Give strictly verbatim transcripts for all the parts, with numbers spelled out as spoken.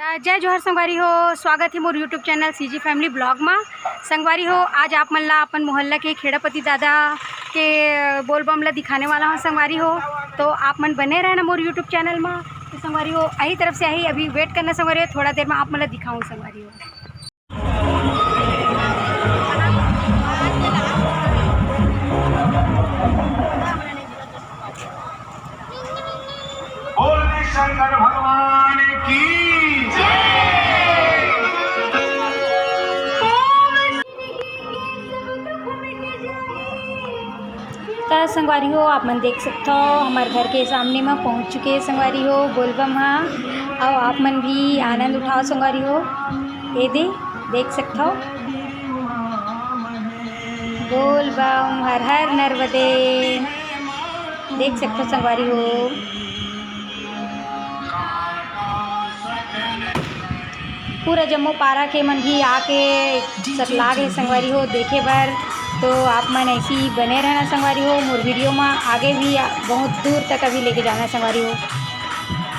अ, जय जोहार संगवारी हो, स्वागत हे मोर YouTube channel CG Family Vlog मा। संगवारी हो, आज आप मन ला अपन मोहल्ला के खेड़ापति दादा के बोलबम ला दिखाने वाला हूँ संगवारी हो। तो आप मन बने रहना मोर YouTube channel मा। तो संगवारी हो, यही तरफ से आही, अभी wait करना संगवारी हो, थोड़ा देर मा आप मन ला दिखाऊँ संगवारी हो। बोल शंकर भगवान की जय। त संगवारी हो, आप मन देख सकथव, हमर घर के सामने म पहुंच चुके हे संगवारी हो बोलबम ह। अउ आप मन भी आनंद उठाओ संगवारी हो। ये दे, देख सकथव, बोलबम हर हर नर्मदे। देख सकथव संगवारी हो, पूरा जम्मो पारा के मन भी आके सकलागे संगवारी हो देखे बर। तो आप मन ऐसी बने रहना संगवारी हो, मोर video मा आगे भी बहुत दूर तक अभी लेके जाना संगवारी हो।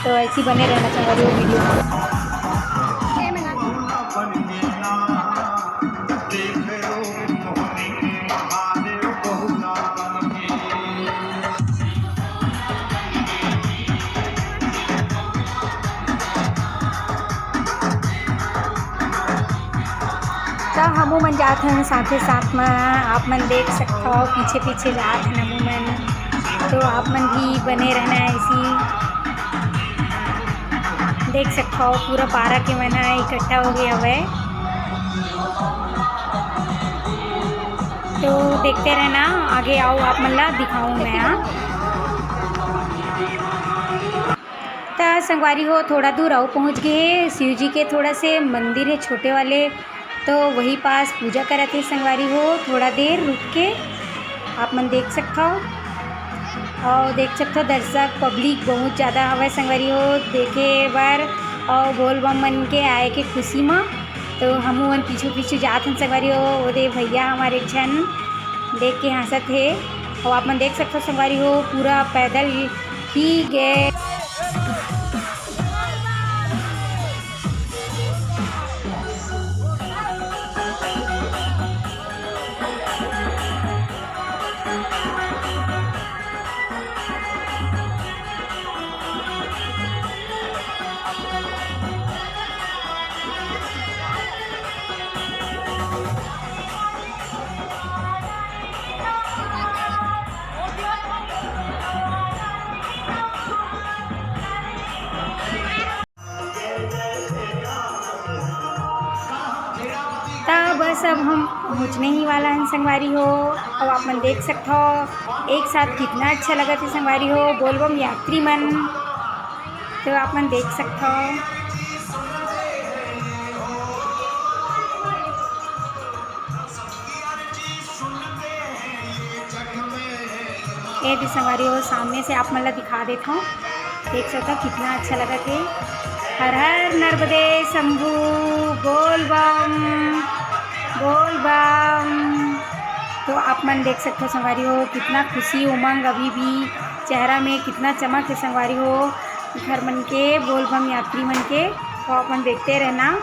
तो ऐसी बने रहना संगवारी हो video मा। त हमू मन जात हन साथे साथ म, आप मन देख सकथव पीछे पीछे जात हन हमू मन। तो आप मन भी बने रहना ऐसी। देख सकथव पूरा पारा के मन ह इकट्ठा हो गए हवय। तो देखते रहना आगे, आओ आप मन ला दिखाऊं मैं। हाँ, त संगवारी हो, थोड़ा दूर अउ पहुँच गए हे शिव जी के थोड़ा से मंदिर हे छोटे वाले, तो वही पास पूजा करत हे संगवारी हो। थोड़ा देर रुक के आप मन देख सकथव। अउ देख सकथव दर्शक पब्लिक बहुत ज़्यादा हवय संगवारी हो देखे बर, अउ बोलबम मन के आए के खुशी म। तो हमू मन पीछू पीछू जात हन संगवारी हो। ओदे भैया हमारे एक झन देख के हंसत हे। अउ आप मन देख सकथव संगवारी हो, पूरा पैदल ही गए। त बस अब हम पहुँचने ही वाला हन संगवारी हो। अब आप मन देख सकथव एक साथ कितना अच्छा लगत हे संगवारी हो, बोलबम यात्री मन। तो आप मन देख सकथव। ए दे संगवारी हो, सामने से आप मन ला दिखा देथव, देख सकथव कितना अच्छा लगत हे। हर हर नर्मदे शंभू, बोल बम, बोल बम। तो आप मन देख सकथव संगवारी हो, कितना खुशी उमंग अभी भी चेहरा में, कितना चमक हे संगवारी हो, घर मन के, बोल बम यात्री मन के। तो आप मन देखते रहना।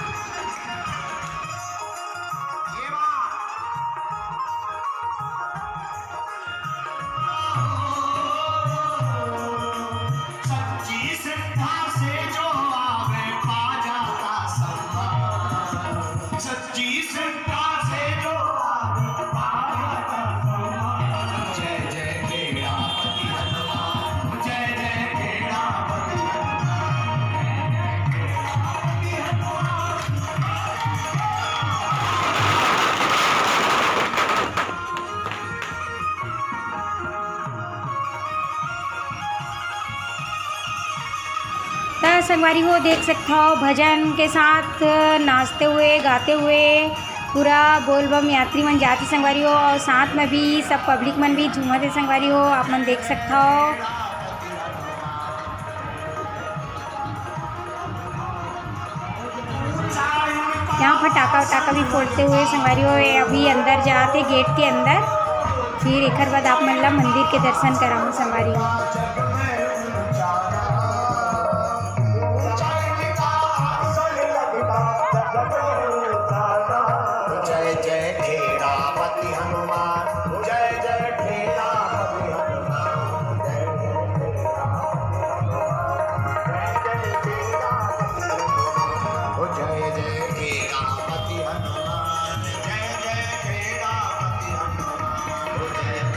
त संगवारी हो, देख सकथव भजन के साथ नाचते हुए, गाते हुए पूरा बोलबम यात्री मन जात हे संगवारी हो, और साथ में भी सब पब्लिक मन भी झूमत हे संगवारी हो, आप मन देख सकथव। यहाँ फटाका उटाका भी फोड़ते हुए संगवारी हो, ये अभी अंदर जात हे गेट के अंदर, फिर एकर बाद आप मन ला मंदिर के दर्शन कराऊँ संगवारी हो।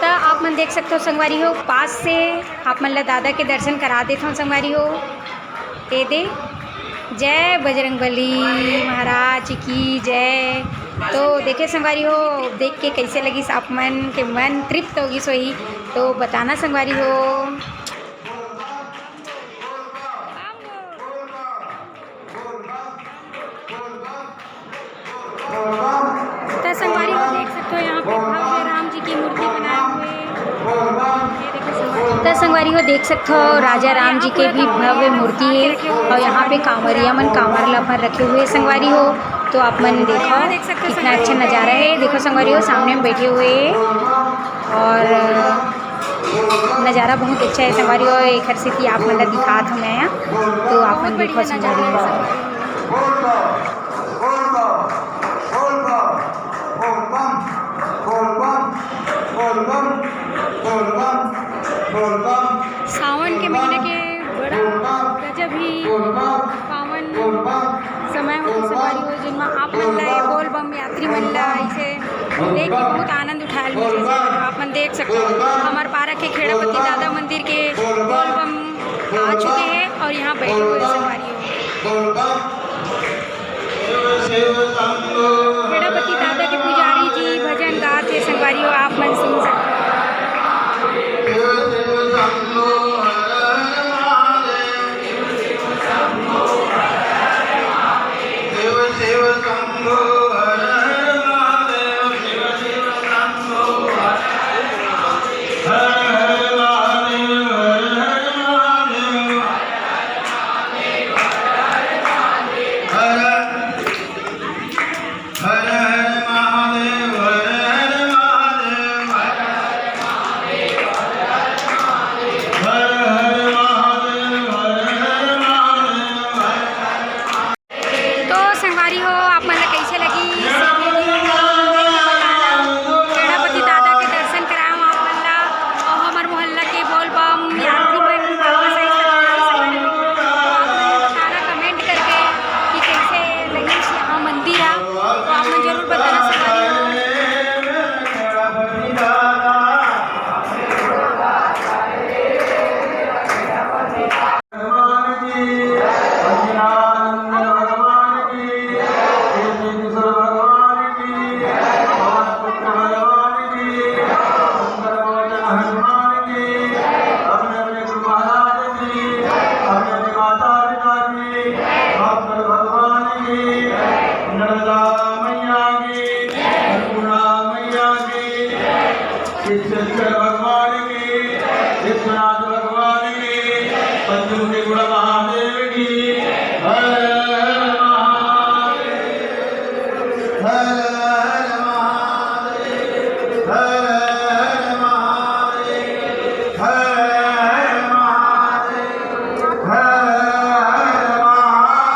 त आप मन देख सकथो संगवारी हो, पास से आप मन ला दादा के दर्शन करा देथव संगवारी हो। ए दे, जय बजरंगबली महाराज की जय। तो देखे संगवारी हो, देख के कैसे लगिस आप मन के मन तृप्त होगिस होही, तो बताना संगवारी हो। त संगवारी हो देख सकथो, यहाँ पे भव्य राम जी की मूर्ति बनाए हुए। ये देखो संगवारी। त संगवारी हो देख सकथो, राजा राम जी के भी भव्य मूर्ति है और यहाँ पे कांवरिया मन कांवर ला भर रखे हुए संगवारी हो। तो आप मन देखो, कितना अच्छा नज़ारा है। देखो संगवारी हो, सामने में बैठे हुए हैं और नज़ारा बहुत अच्छा है संगवारी हो। एक हर सेती आप मन ला दिखात हूँ मैं, तो आप मन देखो संगवारी हो। सावन के महीना के बड़ा गजब ही पावन समय होथे संगवारी हो, जिनमा आप मन ला, बोल बम यात्री मन ला ऐसे देख के बहुत आनंद उठायल मिलथे। आप मन देख सकते हो, हमारे पारा के खेड़ापति दादा मंदिर के बोल बम आ चुके हैं और यहाँ बैठे हुए हैं संगवारी हो। खेड़ापति दादा के पुजारी जी भजन गात हे संगवारी हो, आप मन सुन सकते हो। तो संगवारी हो, आप मन ला कइसे लगी ये video? गणपति दादा के दर्शन कराएंव आप मन ला, अउ हमर मोहल्ला के बोल बम यात्री मन वापस आइस। तो आप मन बताना comment करके कि कइसे लगिस यहाँ मंदिर ह, तो आप मन जरूर बताना संगवारी हो। भगवान की, भगवान की, भगवान की, हनुमान की, अपने अपने गुरु महाराज की, अपने अपने माता पिता की, भगवान की, नर्मदा मैया की, अन्नपूर्णा मैया की, सिद्धेश्वर भगवान की, विश्वनाथ भगवान की, पंचमुखी गुड़ा महादेव की। हर हर महादेव, हर हर महादेव, हर हर महादेव, हर हर महादेव, हर हर महादेव।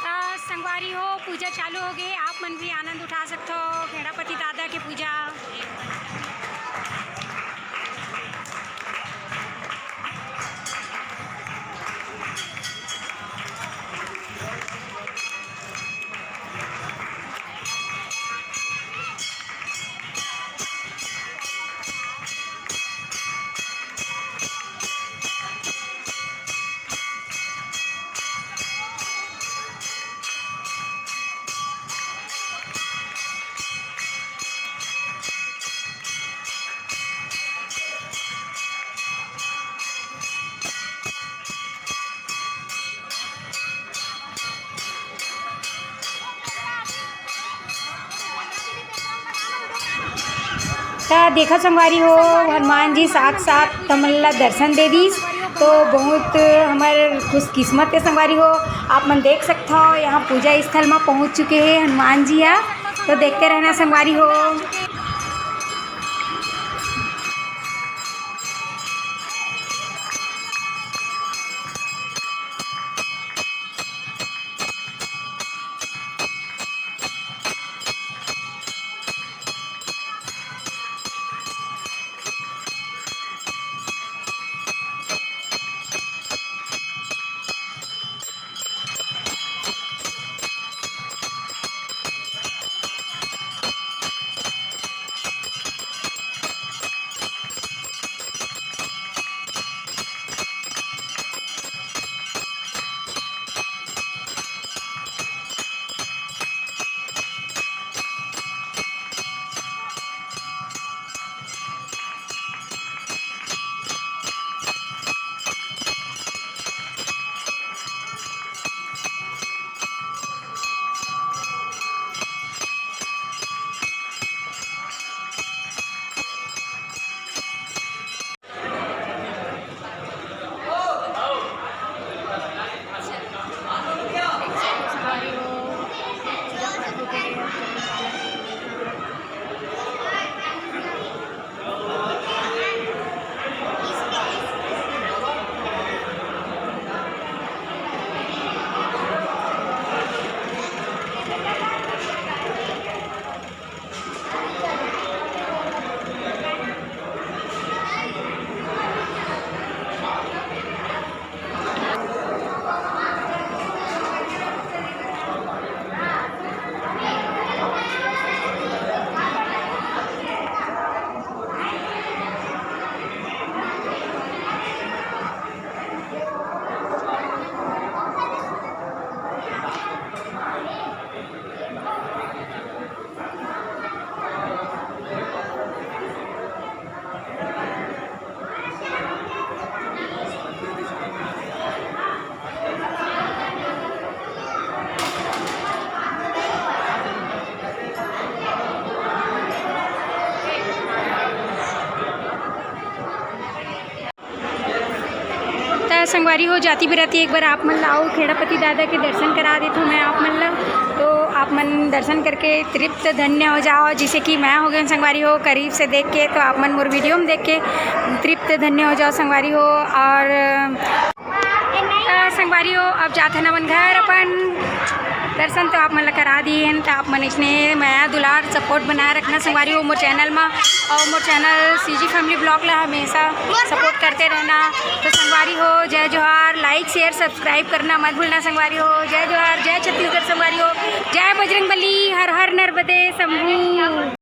त संगवारी हो, पूजा चालू हो गे, आप मन भी आनंद उठा सकथो खेड़ापति दादा के पूजा। त देखा संगवारी हो, हनुमान जी साथ साथ तमन ला दर्शन दे दीस, तो बहुत हमर खुशकिस्मत के संगवारी हो। आप मन देख सकथव, यहाँ पूजा स्थल म पहुँच चुके हे हनुमान जी ह, तो देखते रहना संगवारी हो। संगवारी हो, जाति बिराती एक बार आप मन ला अउ खेड़ापति दादा के दर्शन करा देथों मैं आप मन ला। तो आप मन दर्शन करके तृप्त धन्य हो जाओ, जैसे कि मैं हो गए संगवारी हो, करीब से देख के, तो आप मन मोर वीडियो में देख के तृप्त धन्य हो जाओ संगवारी हो। और अ, संगवारी हो, अब जात हन अपन घर अपन। दर्शन तो आप मन ला करा दिए हन, तो आप मन इसने मया दुलार सपोर्ट बनाए रखना संगवारी हो मोर चैनल मा, और मोर चैनल सीजी फैमिली ब्लॉग ला हमेशा सपोर्ट करते रहना। तो संगवारी हो, जय जोहार, लाइक शेयर सब्सक्राइब करना मत भूलना संगवारी हो। जय जोहार, जय छत्तीसगढ़ संगवारी हो, जय बजरंग बली, हर हर नर्मदे शंभू।